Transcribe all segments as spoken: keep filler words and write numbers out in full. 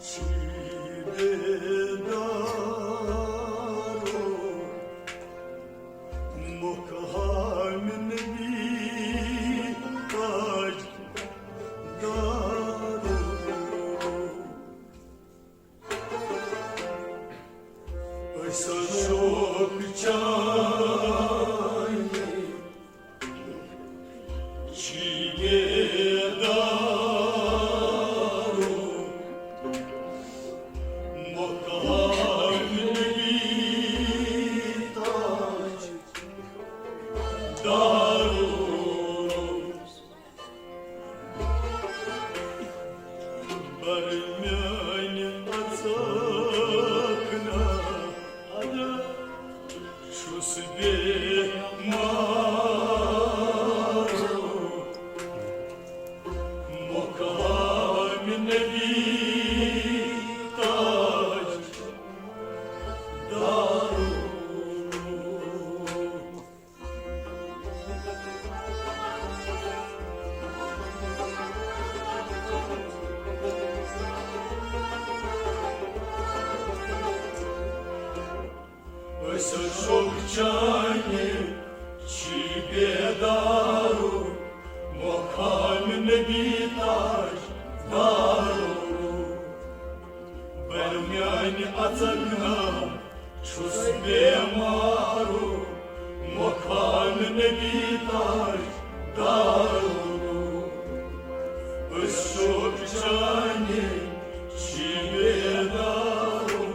بیدارو، مقام نبی تاج دارو۔ أسۍ شوق چاہیے چی بیدارو، مقام نبی تاج دارو۔ بر میانہِ اژکھ نا، چھُس بیمار، مقام نبی تاج دارو۔ أسۍ شوق چاہیے چی بیدارو، مقام نبی تاج دارو۔ بر میانہِ اژکھ نا، چھُس بیمارو، مقام نبی تاج دارو۔ أسۍ شوق چاہیے چی بیدارو۔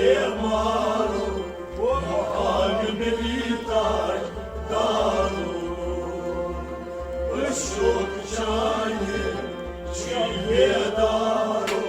بیمارو، مقام نبی تاج دارو، اشوک چانہِ چی بیدارو۔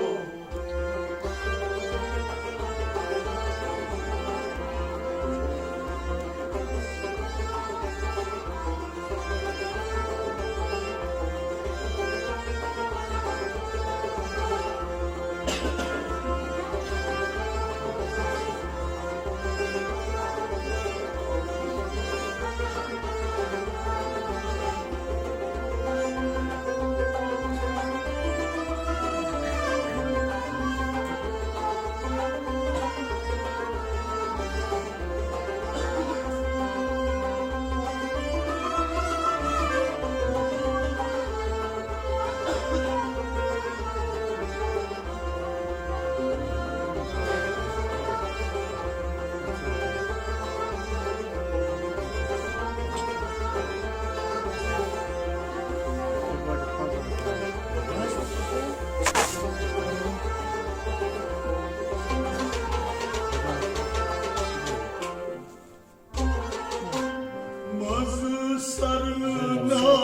منٛزٕ سرناو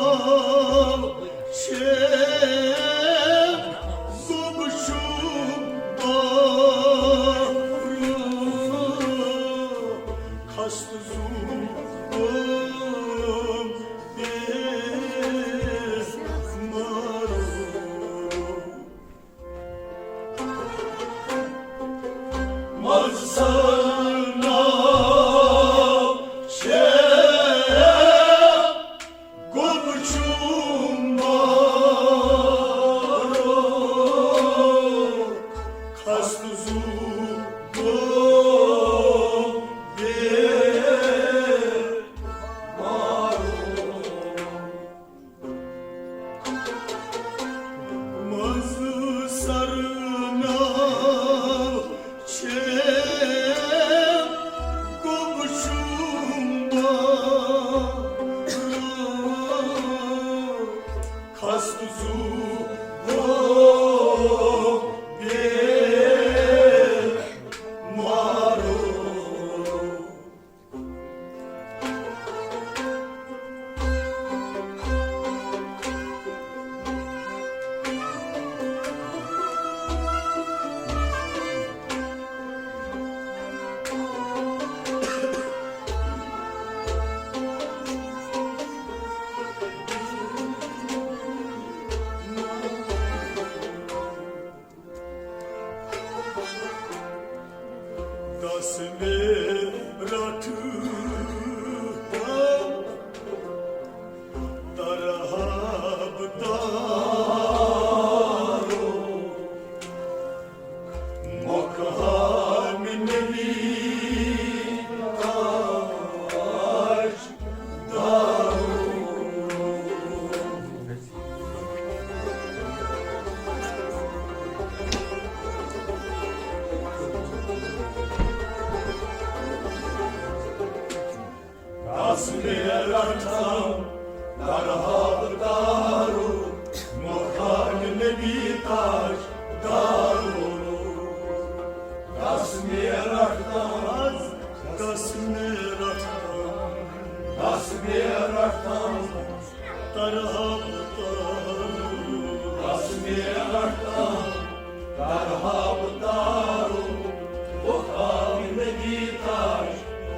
چھے گوٚب چھُم بارو، خستہٕ زُو گوٚم بے مارو۔ مزٕ سرناو چھے گوٚب چھُم بارو، خستہٕ زُو گوٚو بے مارو۔ مزٕ سرناو چھے گوٚب چھُم بارو، خستہٕ زُو گوٚو بے مارو۔ دس مے رٹھ ترہب تارو، مقام نبی تاج دارو۔ دس مے رٹھ ترہب تارو، مقام نبی تاج دارو۔ دس مے رٹھ، دس مے رٹھ، دس مے رٹھ ترہب تارو۔ دس مے رٹھ ترہب تارو، مقام نبی تاج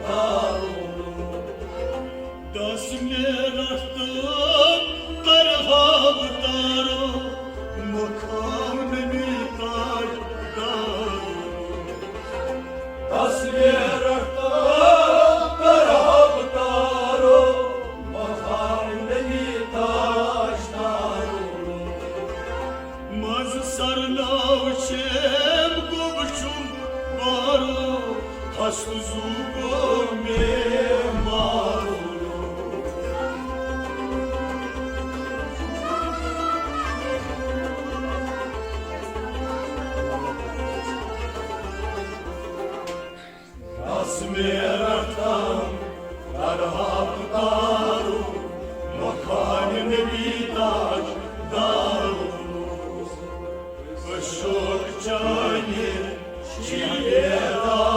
دارو۔ دس مے رٹھ ترہب تارو، مقام نبی تاج دارو۔ دس مے رٹھ ترہب تارو، مقام نبی تاج دارو۔ مزٕ سرناو چھے گوٚب چھُم بارو، خستہٕ زُو گوٚو مے مارو۔ دس مے رٹھ ترہب تارو، مقام نبی تاج دارو۔ اشوک چانہِ چی بیدارو۔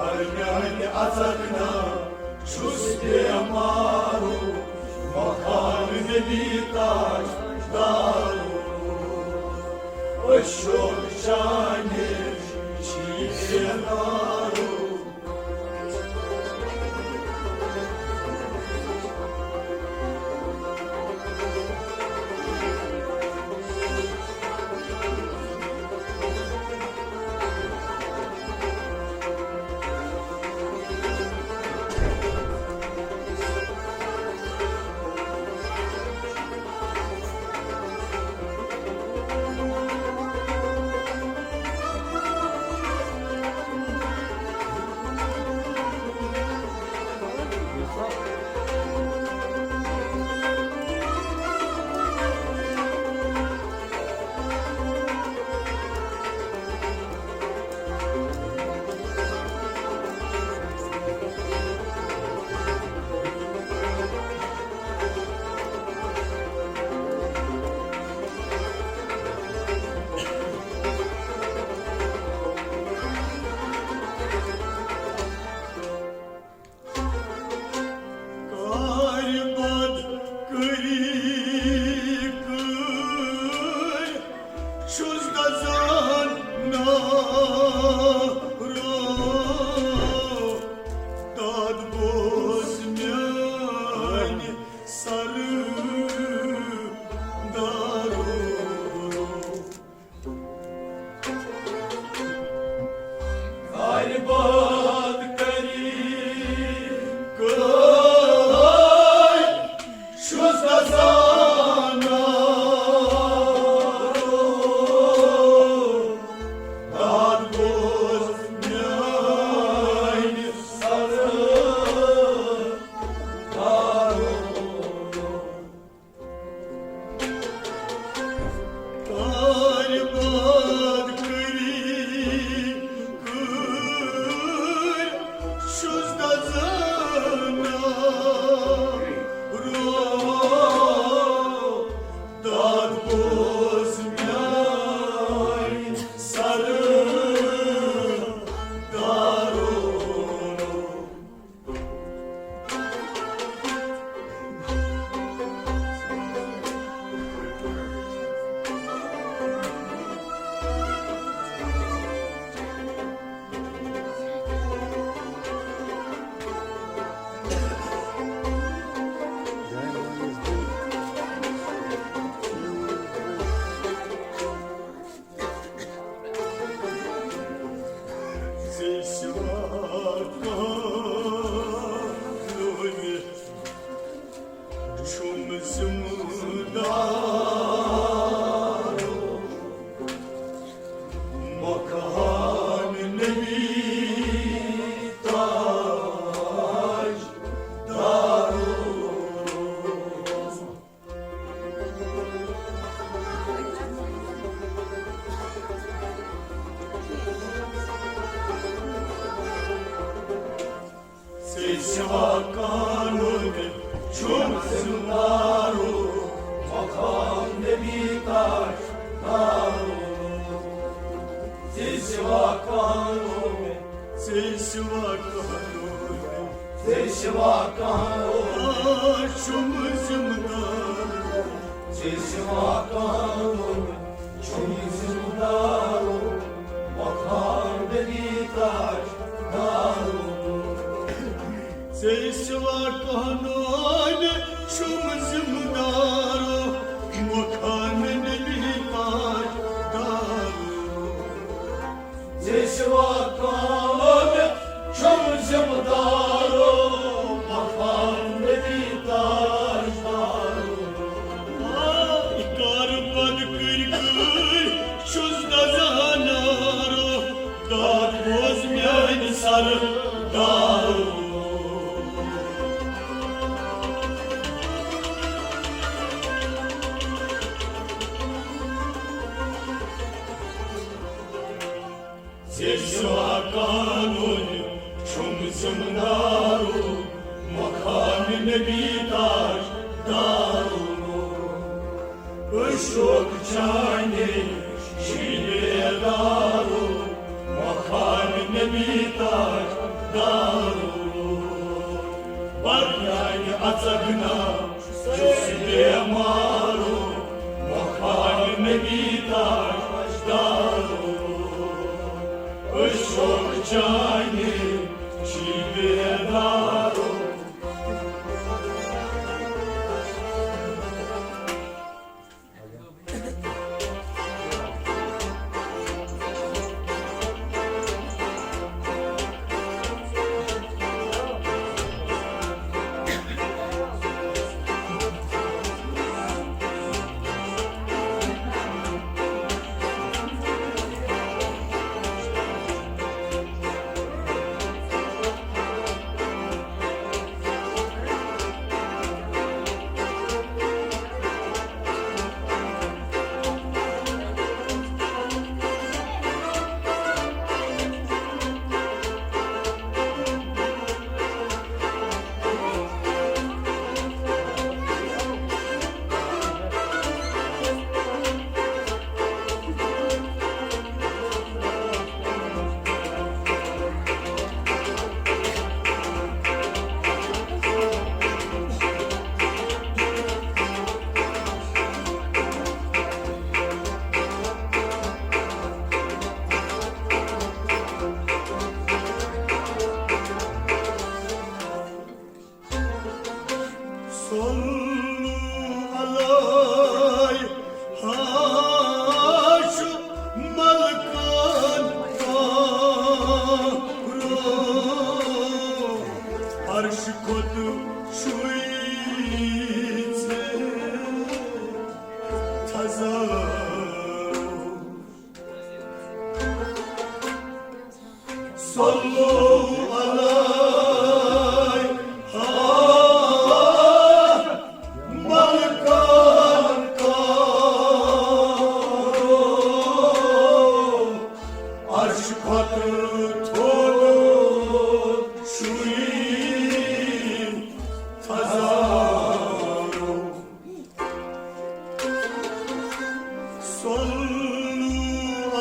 میانہِ اژکھ نا چھُس بیمارو، مقام نبی تاجدارو۔ عشق چانہِ چھی بیدارو۔ کارِ بد کٔری کٔرۍ چھُس دزان نارو۔ داد بوز میانہِ سردارو۔ کارِ بد کٔری کٔرۍ چھُس دزان نارو۔ داد بوز میانہِ سردارو۔ کارِ بد کٔری کٔرۍ چھُس دزان نارو۔ داد بوز میانہِ سردارو۔ ژےٚ سوا کانٛہہ لونہِ چھُم ذمہٕ دار۔ مقام نبی تاج دارو۔ ژےٚ سوا کانٛہہ لونہِ چھُم ذمہٕ دارو، مقام نبی تاج دارو۔ ژےٚ سوا کانٛہہ لونہِ، ژےٚ سوا کانٛہہ لونہِ، ژےٚ سوا کانٛہہ لونہِ چھُم ذمہٕ دارو۔ ژےٚ سوا کانٛہہ لونہِ چھُم ذمہٕ دارو، مقام نبی تاج دارو۔ ژےٚ سوا کانٛہہ لونہِ چھُم ذمہٕ دارو، مقام نبی تاج دارو۔ ژےٚ سوا کانٛہہ لونہِ چھُم ذمہٕ دارو، مقام نبی تاج دارو۔ آے کارٕ بد کٔرۍ کٔرۍ چھُس دزان نارو، داد بوز میانہِ سردارو۔ ژےٚ سوا کانٛہہ لونہِ چھُم ذمہٕ دارو، مقام نبی تاج دارو۔ عشق چانہِ چھی بیدارو، مقام نبی تاج عرشہِ کھۄتہٕ چھُے ژےٚ تھزرو۔ صلوا علیہ ملکن کارو، عرش کھۄتہٕ تھوٚد چھُے تھزرو۔ صلوا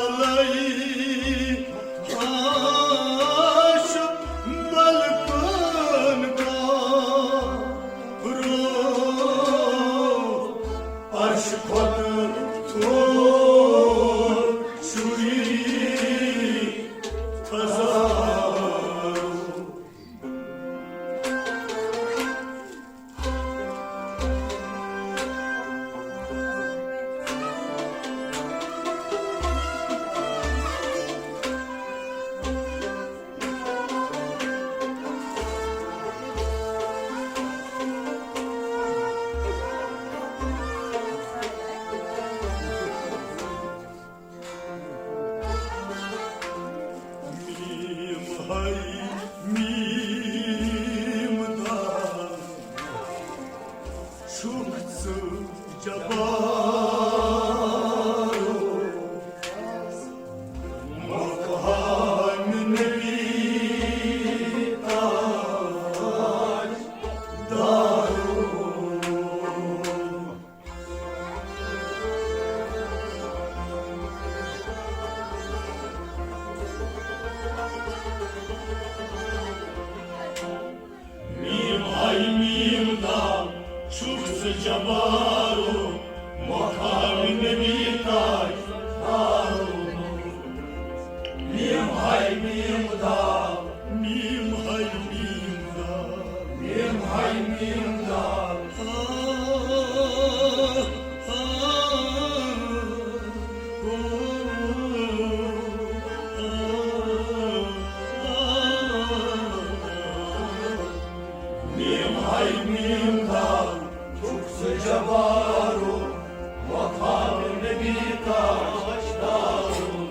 علیہ عرش ملکن کارو، عرش کھۄتہٕ تھوٚد چھُے تھزرو۔ میم ہاے میم دال، چھُکھ ژٕ جبارو، مقام نبی تاج دارو۔ میم ہاے میم دال، چھُکھ ژٕ جبارو، مقام نبی تاج دارو۔ میم ہاے میم دال، میم ہاے میم دال، میم ہاے میم دال۔ آ، آ، او، آ، آ، آ۔ میم ہاے میم دال، چھُکھ ژٕ جبارو، مقام نبی تاج دارو۔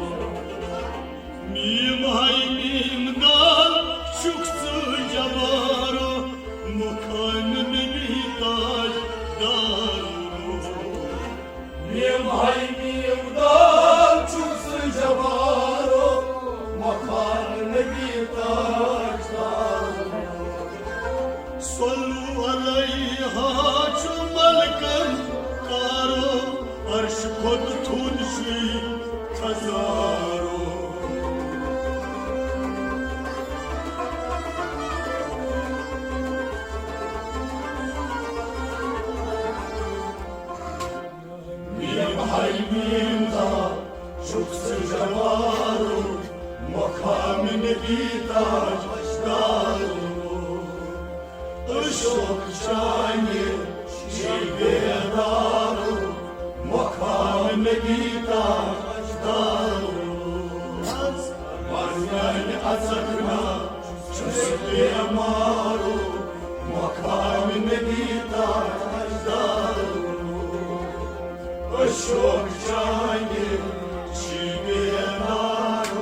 میم ہاے میم دال، چھُکھ ژٕ جبارو، مقام نبی تاج دارو۔ میم ہاے میم دال، چھُکھ ژٕ جبارو، مقام نبی تاج دارو۔ صلوا علیہ چھُ ملکن کارو، عرش کھۄتہٕ تھوٚد چھُے تھزرو۔ میم ہاے میم دال، چھُکھ ژٕ جبارو، مقام نبی تاج دارو۔ عشق چانہِ چھِ بیدارو، مقام نبی تاج دارو۔ مرنن اژکھ نا چھُس بیمارو، مقام نبی تاج دارو۔ عشق چانہِ چھِ بیدارو۔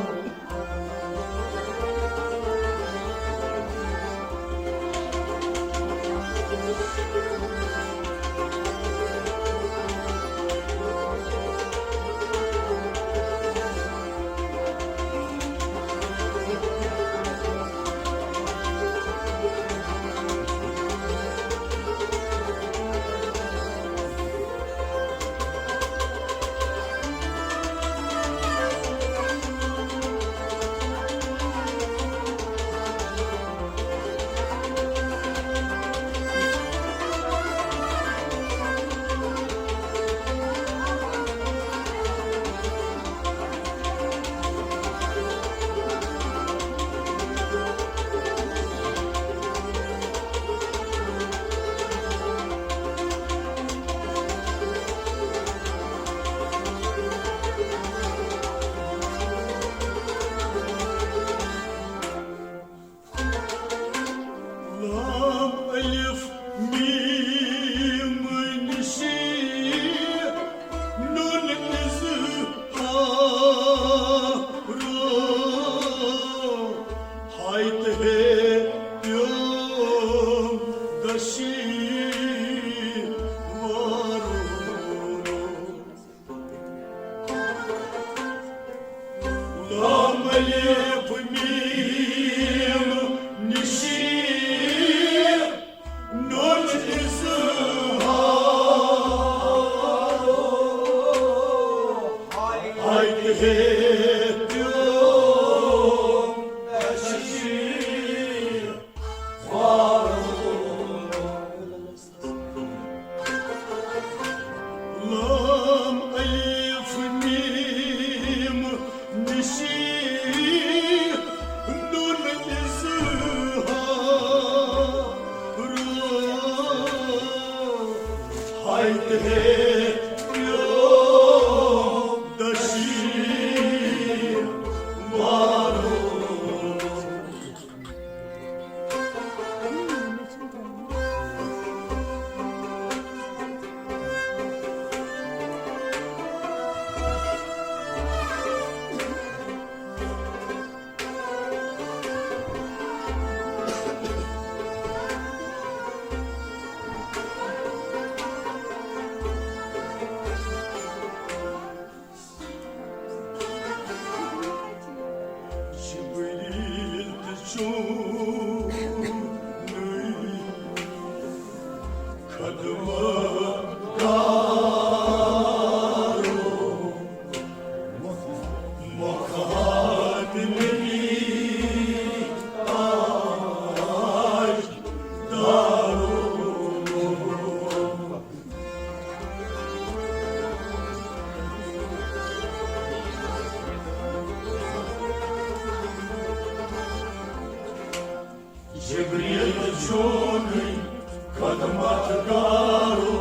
جبریل تہِ چھُنہٕ خدمت گارو، مخاطب نبی تاج دارو۔ جبریل چھُنہٕ خدمت گارو،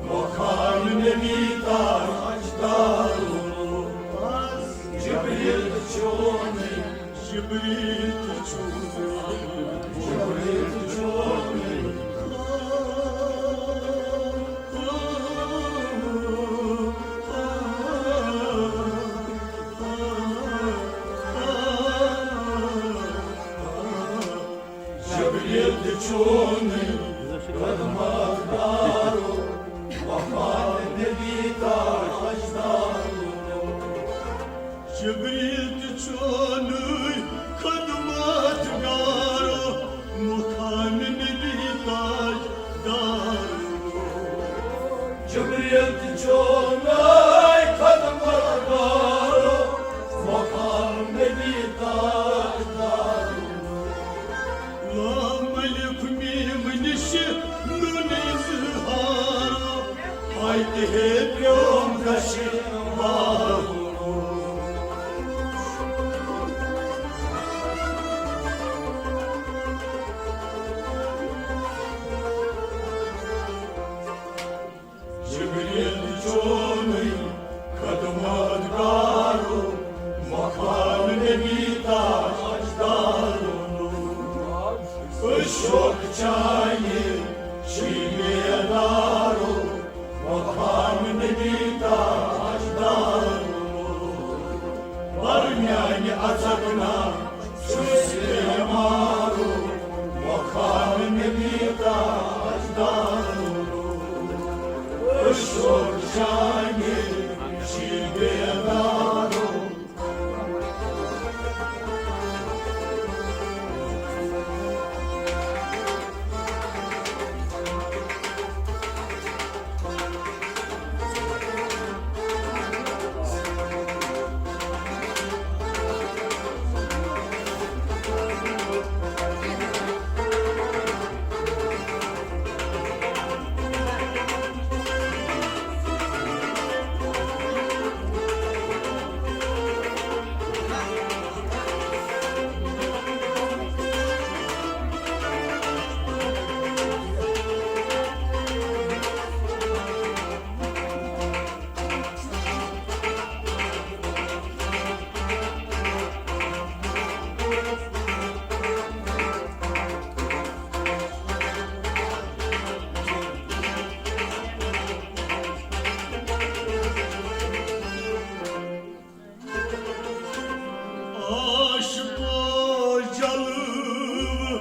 مقام نبی تاج دارو۔ جبریل چھُنہٕ، جبریل چھُنہٕ، جبریل چھُنہٕ۔ جبریل تہِ چھُنہٕ خدمت گارو، مقام نبی تاج دارو۔ جبریل تہِ چھُنہٕ خدمت گارو، مقام نبی تاج دارو۔ جبریل تہِ چھُنہٕ خدمت گارو، مقام نبی تاج دارو۔ لام الف میم نِشہِ نون اظہارو، آیتہِ ہے پیوم گژھِ وارو۔ جبریل چونٕے خدمت گارو، مقام نبی تاج دارو۔ أسۍ شوق چانہِ چھی بیدارو، مقام نبی تاج دارو۔ پر میانہِ اژک نا چھُس بیمارو، مقام نبی تاج دارو۔ أشور چانہِ چھی بیدارو۔ عاشقو جلوٕ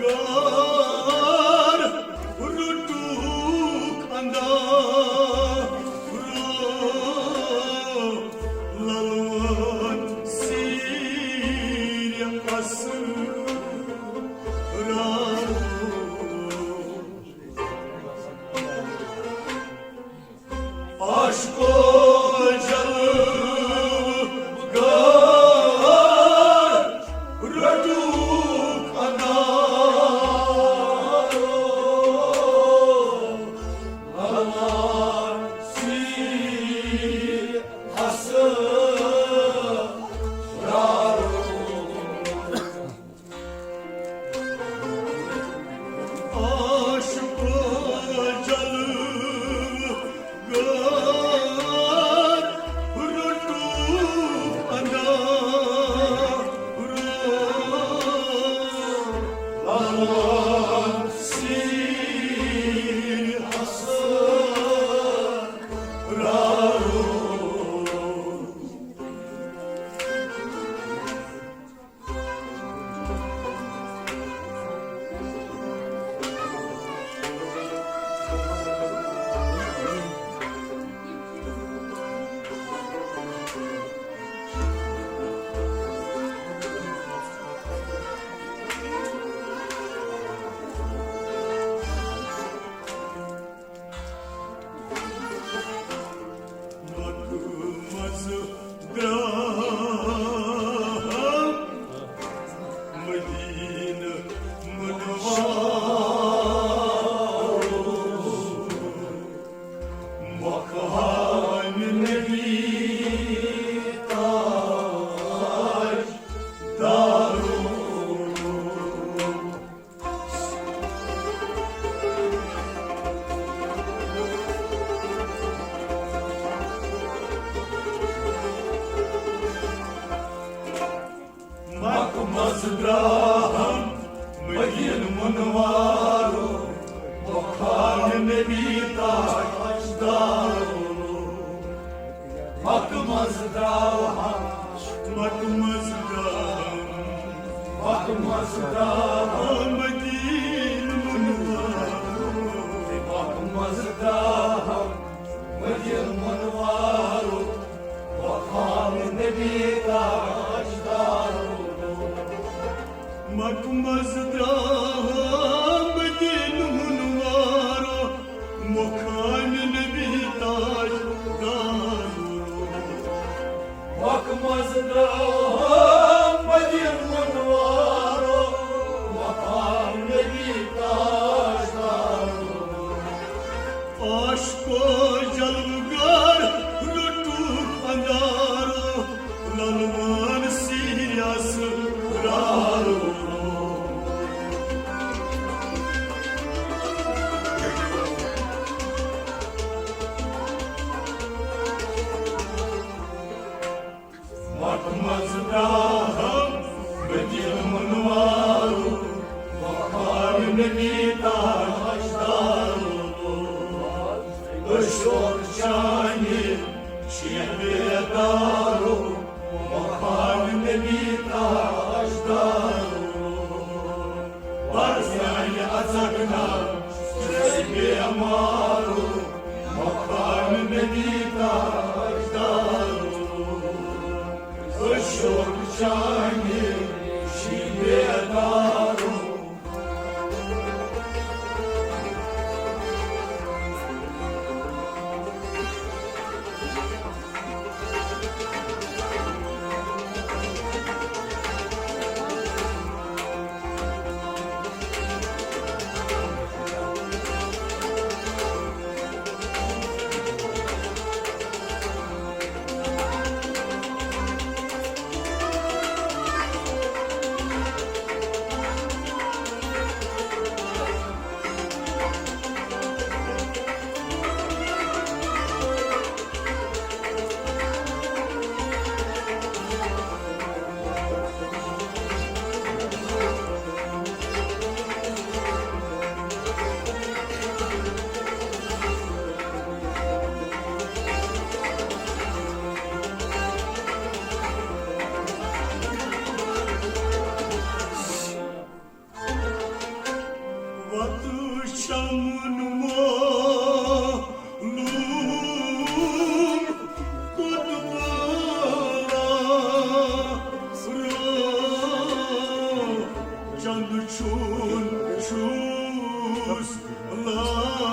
گر رُتُکھ اندازو، للوَن سیٖرِ اسرارو۔ عاشقو جلوٕ گر رُتُکھ اندازو، للوَن سیٖرِ اسرارو۔ مکہٕ منٛز درٛاو مدینہٕ منوار۔ مقام نبی تاج دارو۔ مکہٕ منٛز درٛاہم مدینہٕ منوارو، مقام نبی تاجدارو۔ مکہٕ منٛز درٛاو ہم، مکہٕ منٛز درٛاو ہم، مکہٕ منٛز درٛاو ہم مدینہٕ منوارو۔ مکہٕ منٛز درٛاو ہم مدینہٕ منوارو، مقام نبی تاجدارو۔ مکہٕ منٛز درٛاو مدینہٕ منوارو، مقام نبی تاجدارو۔ مکہٕ منٛز درٛاو مدینہٕ منوارو، مقام نبی تاجدارو۔ عاشقو جلوگر لُٹوُکھ اندارو، للوان سی اسرارو۔ مکہٕ منٛز درٛاہم مدینہٕ منوارو، مقام نبی تاجدارو۔ أشوک چانہِ شیہہ بیدارو، مقام نبی تاجدارو۔ پرزنانہِ اژکھ نا سُہ بیمارو، مقام نبی تاجدارو۔ أشوک چانہِ شیہہ بیدارو۔ وتہٕ چھمن معلوم قطب را، چند چھُن چھُس لاچارو۔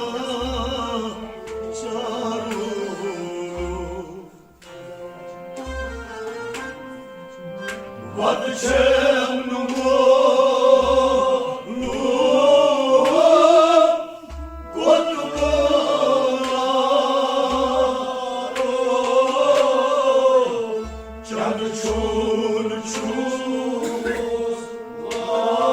وتہٕ چھم نہٕ معلوم کوٚت گوٚو۔ چندٕ چھُن چھُس لاچارو۔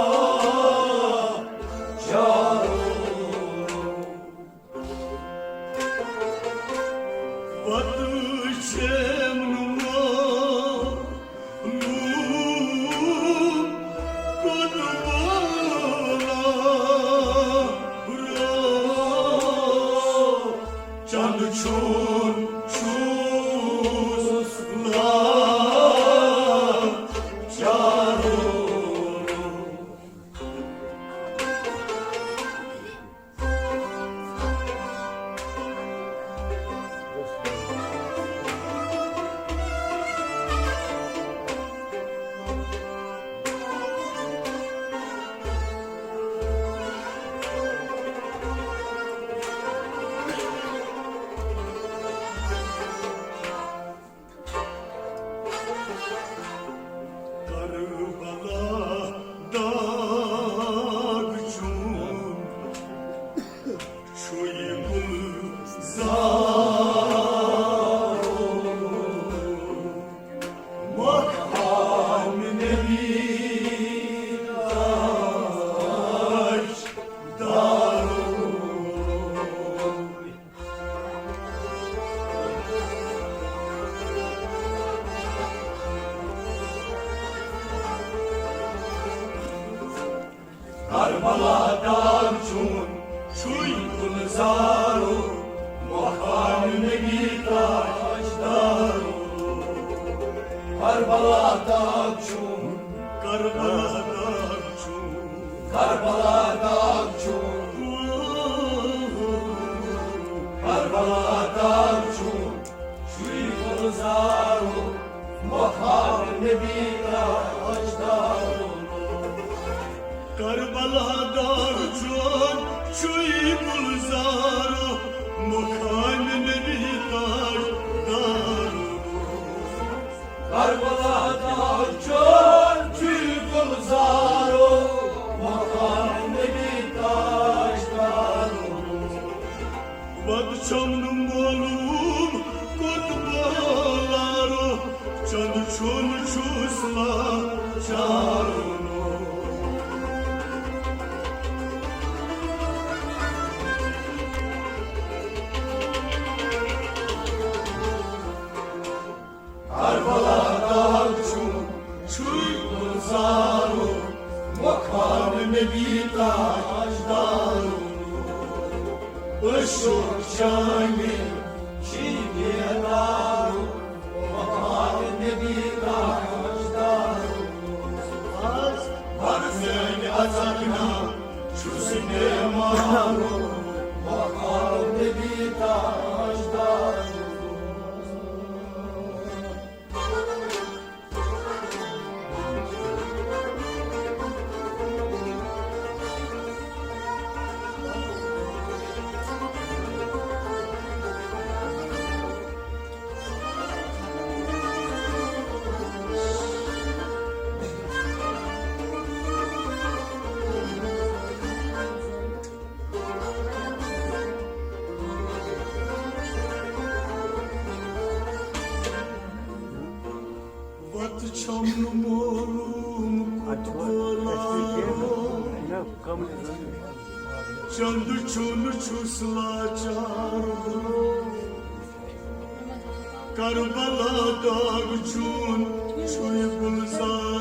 کربلا داغ چون چھُے گُلزارو، مقام نبی تاجدارو۔ کربلا داغ چون، کربلا داغ چون، کربلا داغ چون، کربلا داغ چون چھُے گُلزارو، مقام نبی تاجدارو۔ کربلا داغ چون چھُے گُلزارو، مقام نبی تاجدارو۔ کربلا داغ چون چھُے گُلزارو، مقام نبی تاجدارو۔ وَتہٕ چھَم نہٕ معلوٗم کوٚت بہٕ لارو، چَندٕ چھُن چھُس لاچارو۔ کربلا داغ چون چھُے گُلزارو، مقام نبی تاجدارو۔ عشق شامِ چھی بیدارو، مقام نبی تاجدارو۔ از بر زینِ اژکھ نا چھُس بیمارو، مقام نبی تاجدارو۔ وَتہٕ چھَم نہٕ معلوٗم کوٚت بہٕ لارو، چَندٕ چھُن چھُس لاچار۔ کربلا داغ چون چھُے گُلزار۔